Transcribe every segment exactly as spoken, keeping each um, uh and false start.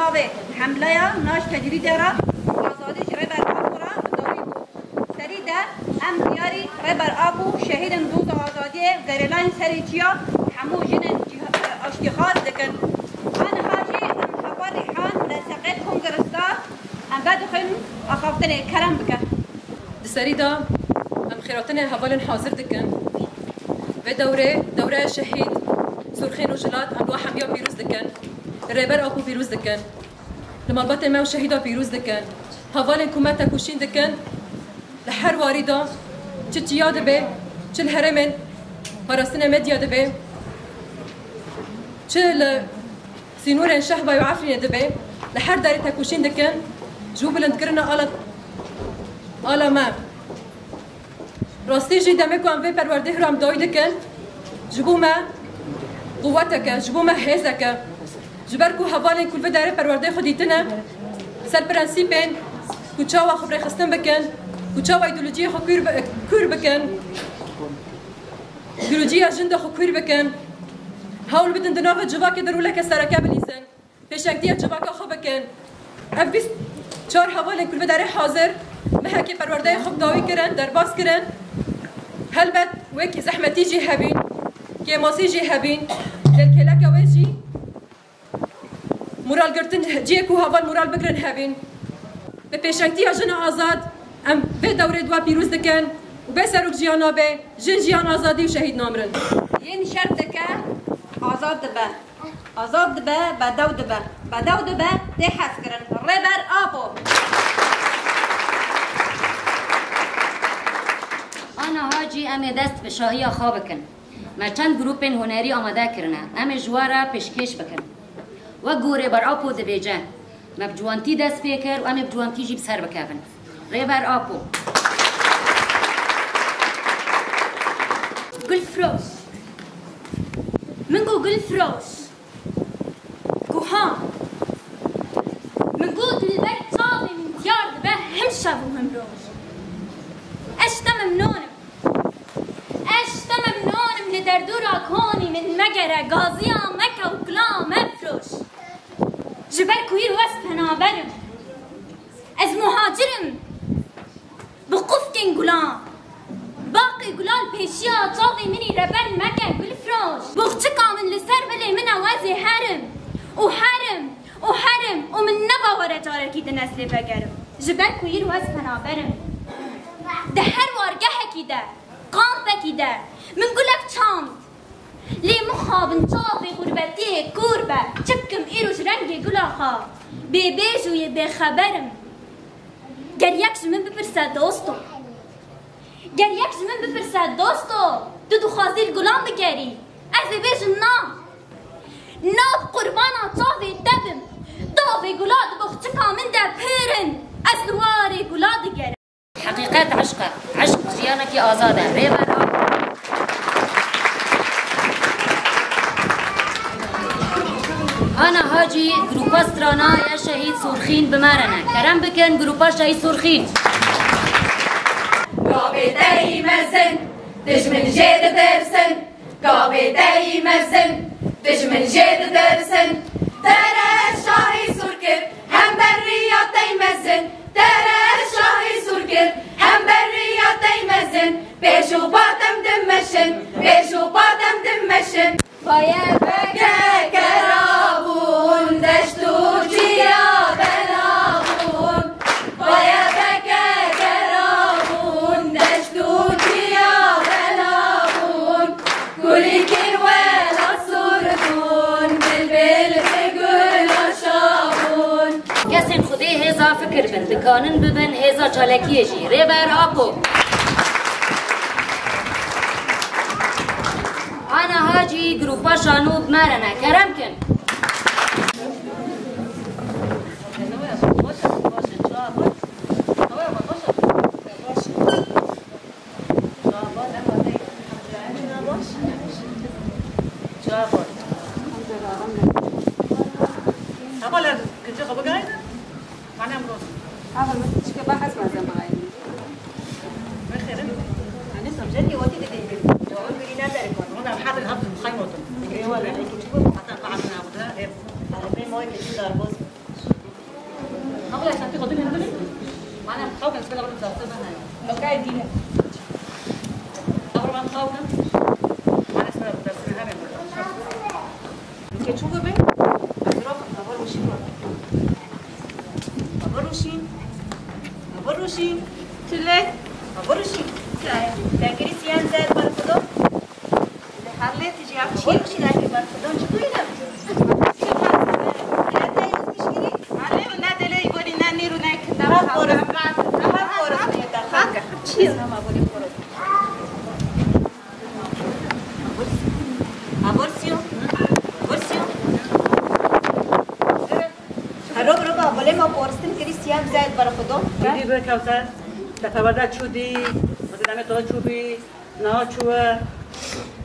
Çavê hemleya na ji tecrîdê re azadî ji Rêber Apo re bi dawî bû. Serî de em diyarî Rêber Apo şehîdên doza azadiyê gerêlayên serê çiya û hemû jinên cih-, aştîxwaz dikin. Aniha jî em heval Rîhan li Seqêt Kongresta em vedixwînin axaftinê kerem bike. Di serî de em xêratinê hevalên hazir dikin. Vê dewrê, dewreya şehîd Surxîn Rojhilat em li we hemiya pîroz dikin. Li Rêber Apo pîroz dikin. Li malbatên me û şehîda pîroz dikin. Hevalên ku me tekoşîn dikin, li her warî de çi çiya dibe, çi li herêmên parastinê Medya dibe, çi li sînorên Şehbayê û Efrînê dibe, li her derê tekoşîn dikin, ji bo bilindkirina ala, ala me. Rastî jî demê ku em vê perwerdehê re em dawî dikin, ji bo me quwetek e, ji bo me hêzek e. Ji ber ku hevalên ku li vê derê perwerdehê xwe dîtine, ser prensîpên ku çawa xwe bi rêxistin bikin, ku çawa îdeolojiyê xwe kûr bi-, kûr bikin, îdeolojiya jin de xwe kûr bikin, hewl bidin di nava civakê de roleke sereke bilîzin. Pêşengtiya civaka xwe bikin. Ev bîst çar hevalên ku li vê derê hazir, mehekê perwerdeyê xwe bi dawî kirin, derbas kirin. Helbet wekî zehmetî jî hebîn, kêmasî jî hebîn, lê li kêleka wê jî moralgirtin, cihê ku heval moral bigirin hebîn. Bi pêşengtiya jina azad, em vê dewrê di we pîroz dikin û bê serok jiyan nabe, jin jiyan azadî û şehîd namirin. Yên şert dike, azad dibe. Azad dibe, bedew dibe. Bedew dibe, tê hezkirin. Rêber Apo. Aniha jî em ê dest bi şahiya xwe bikin. Me çend grûpên hunerî amade kirine. Em ê ji we re pêşkêş bikin. Wek ku Rêber Apo dibêje, me bi ciwantî dest pê kir û em ê bi ciwantî jî bi ser bikevin. Rêber Apo. Gulfiroş. Min got Gulfiroş. Guha. Min got dilber çavê min diyar dibe him şev û him roj. Ez ji te memnûn im. Ez ji te memnûn im, li derdora konî min megere, gaziya meke û gula mefiroş. Ji ber ku îro ez penaber im. Ez muhacir im. Bi qufkên gulan. Baqê gulan pêşiya çavê min î reber meke, Gulfiroş. Boxçika min li ser bilê min e, ez ê herim. Û herim. Û herim. Û min ne bawer e carekî din ez lê vegerim. Ji ber ku îro ez penaber im. Di her wargehekî de, kampekî de min gulek çand. Lê mixabin çavê xurbetiyê kor be, çi bikim îro ji rengê gula xwe bêbêj û yê bêxeber im. Ger yek ji min bipirse, dosto. Ger yek ji min bipirse, dosto, tu dixwazî li gulan bigerî? Ez ê bêjim na. Na bi qurbana çavê te bim. Dovê gula di boxçika min de pir in. Ez li warê gula digerim. Heqîqet eşq e. Eşq jiyanekî azad e. Rêber Apo. Ana Hacî, grupa strana ya Şehîd Surxîn bi me re ne. Kerem bikin, grupa Şehîd Surxîn. Gavê te yî mezin, dijmin jê ditirsin. Gavê te yî mezin, dijmin jê ditirsin. Te re şahî sûr kir, hember riya te yî mezin. Te re şahî sûr kir, hember riya te yî mezin. Pêş û pat em dimeşin, pêş û pat em dimeşin. Paye pekeke rabûn, deşt û çiya bela bûn. Paye pekeke rabûn, deşt û çiya bela bûn. Kulîkên welat sûr bûn, bilbil bi gula şa bûn. Kesên Xwedê hêza fikir bin, dikanin bibin hêza çalakiyê jî. Rêber Apo. Ana Hacî, grupa Şano bi me re ne. Kerem kin. Heval, gıcığı bu gaydı. Mana emro. Heval, çike ba hez mezem ayni. Bexerim. Hani samcet ki oti de değil. Doğru bir iner derim. Ona hadir hafız muhaymotum. Eyvallah. Hatta kahvına bu da. Hep. Hep moy ki dar boz. Ke çû bibe, ez rok, xeber rûşîn. Xeber rûşîn. Xeber rûşîn. Tule. Xeber rûşîn. Te kirî siyan zed ber kudo. Herlê tijî ev çi? Xeber rûşîn, ber kudo. Çi bûyî ne? Hale, ne delê gorî, ne nîrû, ne kitap. Rahat boris. Rahat boris. Çi? Ama gorî boris. Aborsiyo. Aborsiyo. Hero biro ba, bolê ma poristin kirî siya bize et bara xudo. Dî bir Kewser, te xeberdar çû dî, wezî demê to çû bî, niha çû we.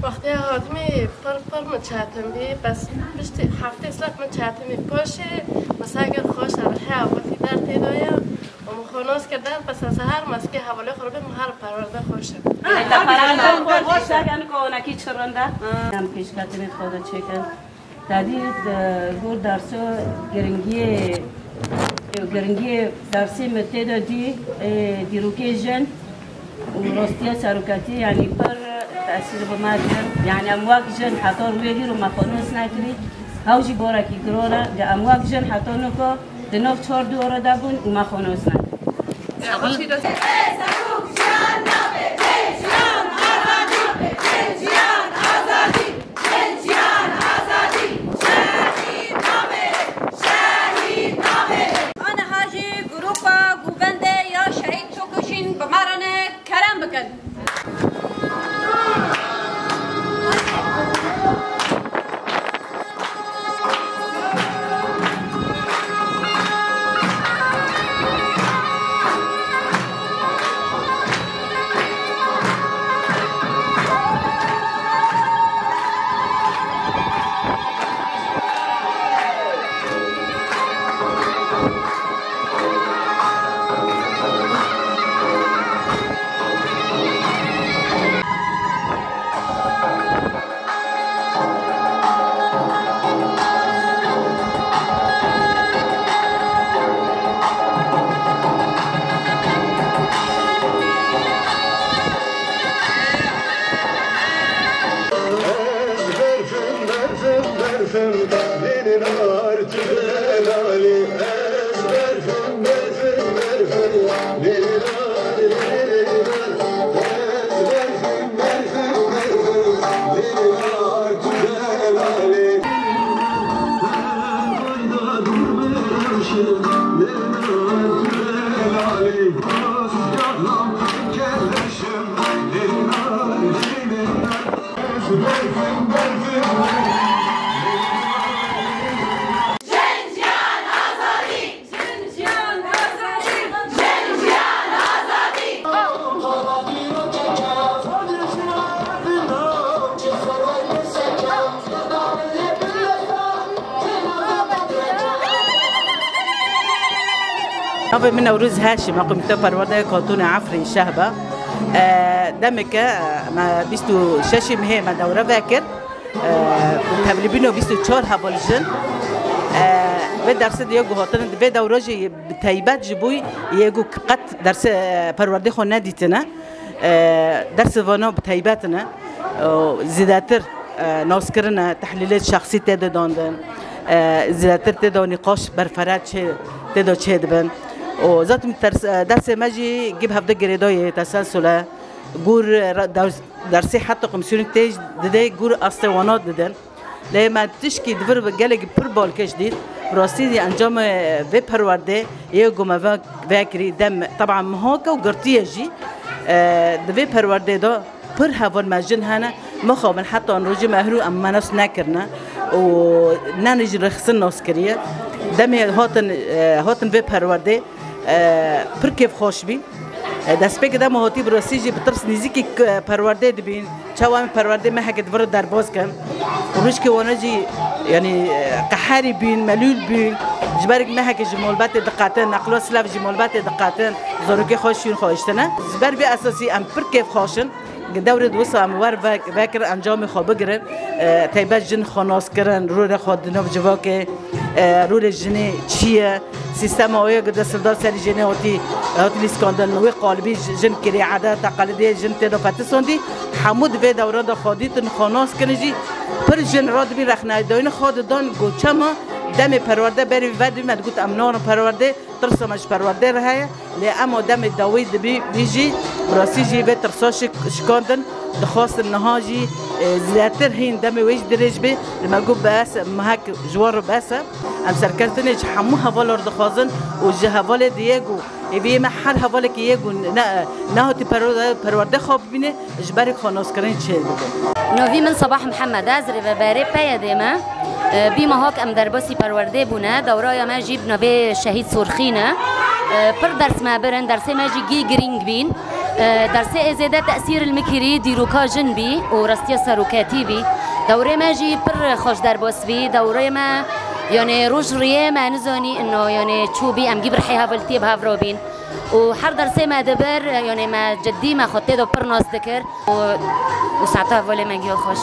Wextê hatimî pir pir min çetin bî, bes piştî heftê slat min çetin bî. Paşê, mesela ger xweş e, heya wekî der tê de ye. Û min xwe nas kir der, bes ez her meskê hevalê xwe re bêm, her perwerde xweş e. Em pêşketinê xwe de çêkin. Tedî, e, gor derso giringiyê, giringiyê dersê min tê de dî, e, dîrokê jin û rastiya serokatiyê, yanî pir tesîr bi me kir. Yanî em wek jin heta rûyê dî ro me xwe nas nekirî. Hew jî barekî giran e. Em wek jin heta niko Di nav çar duwara de bûn û me xwe nas nekirin. Aniha jî grupa Guvendê ya Şehîd Çokuşîn bi me re ne. Kerem bikin. Navê min Newroz Heşim, Komîte Perwerdeya Kantonê Efrîn Şehba. E, demeke, e, me bîst û şeşê mehê me dewre vekir. E, tevlîbîno bîst û çar heval jin. E, vê dersê de yê ku hatine, di vê dewre jî bi teybet ji bo yê ku qet dersê, e, perwerdê xwe nedîtine. E, dersê vana bi teybet ne. E, zêdetir, e, naskirine, tehlîlê şexsî tê de dandin. E, zêdetir tê de nîqaş berfere çê, tê de çê dibin. Û zaten ters, e, dersê me jî gib hevde girêdayê teselsule. Gor, e, ra-, ders-, dersê heta komîsyonê tê dide, gor astê wana didin. Lê me tişkî di vir gelekî pir balkêş dît. Bi rastî jî encamê vê perwerdê yê ku me ve-, vekirî dem, teban mihak e û girtiye jî, e, di vê perwerdê de pir heval me jin hene. Mixabin heta rojê me hirû em me nas nekirine û ne jî rêxistin nas kiriye. Demê hatin, e, hatin vê perwerdê, e, pir kêfxweş bî. E, destpêkê dema hatî bi rastî jî bi tirs nêzîkî k-, perwerdê dibîn. Çawa em perwerdê mehekê di vir derbas kin. Rûşkê wana jî, yanî, e, qeherî bîn, melûl bîn. Ji ber mehekê ji malbatê diqetin, neqla silav ji malbatê diqetin. Zarokê xwe şûn xwe hiştine. Ji ber vê esasî em pir kêfxweş in. Dewrê di wisa em wer ve-, vekir encamê xwe bigirin. E, taybet jin xwe nas kirin, rolê xwe di nav civakê, e, rolê jinê çi ye? Sîstema oya ku desthilat serî jinê hatî, hatî lîskandin, wê qalibî ji-, jin kirê ede, teqelidê jin tê de fetisandî. Hemû di vê dewran de xwe dîtin, xwe nas kirin jî. Pir jin radibî rexnedayîna xwe didan, got çema demê perwerde berî vedibî me digot em narin perwerdê, tirsa me ji perwerdê re heye. Lê ema demê dawî dibî, bî jî, bi rastî jî vê tirsa şik-, şikandin, dixwastin niha jî, e, zêdetir hîn demê wê jî dirêj bê. Lê me got bes, mehek ji wan re bes e. Em serkeftinê ji hemû hevalan re dixwazin û ji hevalê di yê ku hêviyê me her hevalekî yê ku ne, nehatî perwerde, perwerde xwe bibîne, ji berê xwe naskirin çêbibin. Navî min Sabah Mihemed e, ez rêveberê P Y D'ê me. E, bî mehak em derbasî perwerdê bûne, dewraya me jî bi navê Şehîd Sorxî ne. E, pir ders me birin, dersê me jî gî girîng bîn. E, dersê ê zêde tesîr li min kirî dîroka jin bî û rastiya seroketî bî. Dewrê me jî pir xweş derbas bî. Dewrê me, yanê roj riyê me nizanî ino, yanê çû bî, em gî bi rihê hevaltiyê bi hev re bîn. û her dersê me dibir, yanê me cidî me xwe tê de pir nas dikir û, û saeta hevalê me giya xweş.